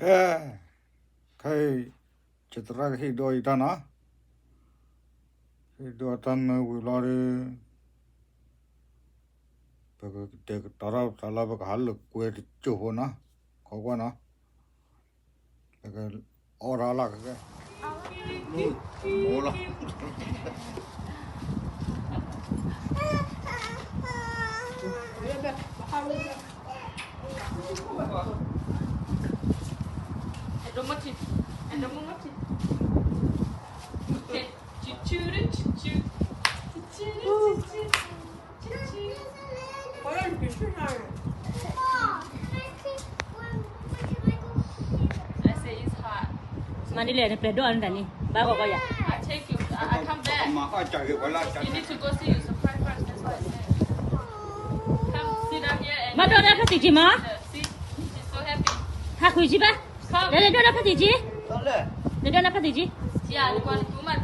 ကဲ, ခဲအံၤ ယသရၣ်ကဟ့ၣ်ဒိအီၣ်ယတၢ်နီၤ, ဟ့ၣ်ဒိအီၣ်တၢ်မ့ၢ်ဝံၤလီၤဒီး ပကတဲာ်ကတီၤထီၣ်ပသးလၢပကဟးလိာ်ကွဲတစိၢ်ဖိနီၤ, ခီကွၢ်နီၤ, ပကအီၣ်တၢ်လၢကကဲ မၤဒ်လဲၣ် နပျဲၢ်ဒိၣ်အါန့ၣ်တၢ်န့ၣ် ဘၣ်ဂီၢ်ဂီၢ်ယၤ, မၤဒိၣ်ဒၣ်ဖဲတံၢ်က့ၤမး, ဟးဃုာ်က့ၤဘၣ်, လဲၤလဲၤဒိၣ်ဒၣ်ဖဲတံၢ်က့ၤ, လဲၤဒိၣ်ဒၣ်ဖဲတံၢ်က့ၤ ဆ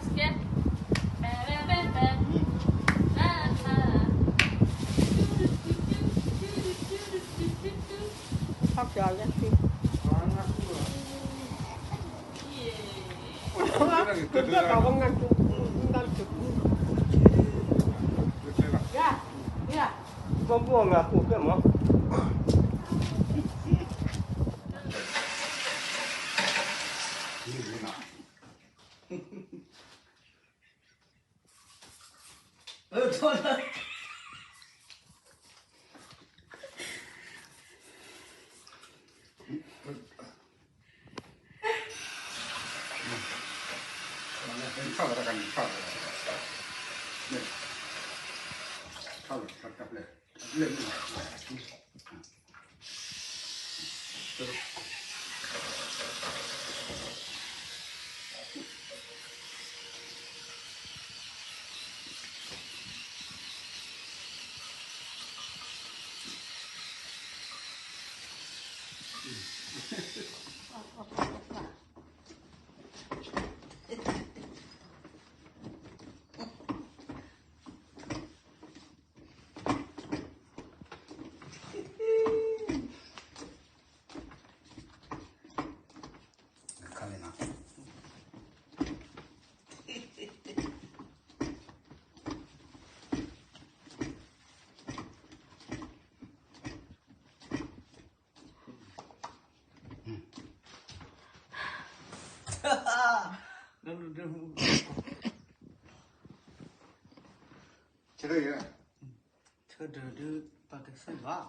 ၢဒၢးဒုး ပကစၢ်ဘၣ်,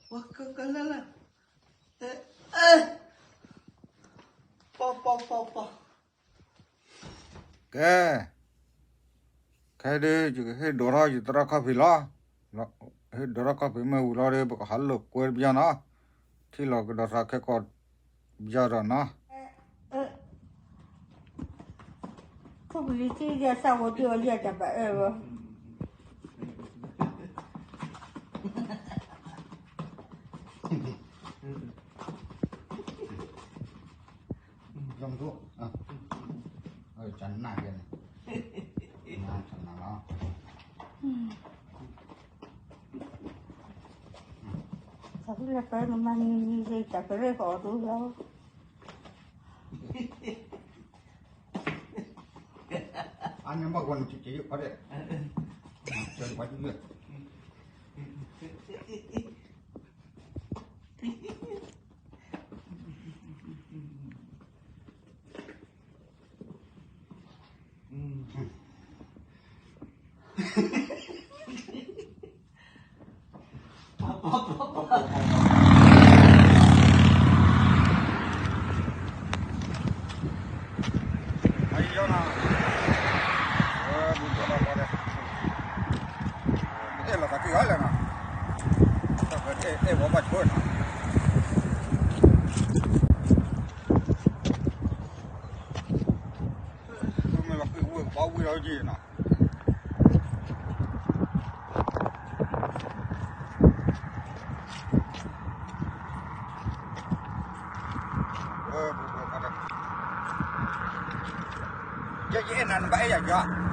ဝဲကကလၢလၢ, ပီပီပီပီ ကဲ, ခဲဒုး ယကဟ့ၣ်ဒိးထီၣ်ယသရၣ်ခီၣ်ဖံးလီၤ. ဟ့ၣ်ဒိးထီၣ်ခီၣ်ဖံးမ့ၢ်ဝံၤလီၤဒီး ပကဟးလိာ်ကွဲတဘျီနီၤ. ထံၣ်လီၤကဒီးသးခဲကိာ်ဘျီဒီးနီၤ. ခီၣ်ဖံးလံထံၣ်ယသးဝဲဒုးအီၤယဲၢ်တၢ်ဘၣ်အၢဝဲ ယမဒိၣ်, ကနၣ်ကဲန့ၣ်, နၢ်လီၤ, သးဖုလၢပၢနမၤနံၤနံၤတၢ်ကရၢၢ်ကီးဒိလီၤ. အါန့ၢ်ဘၣ်ဝဲနစုစ့ယိၣ်ဖီဒဲး, စၢၤပှၤစုလၢ အဲၣ်လီၤသးက့ၤအီၤလဲၣ်နီၤ, အဲၣ်ဝဲဘၣ်ဆိနီၤ, မ့ၢ်လီၤက့ၤဝဲကဘၣ်ဝံၤလီၤက့ၤနီၤ. ယဲယအဲၣ်နၤနဘၣ်အဲၣ်ယၤယၤ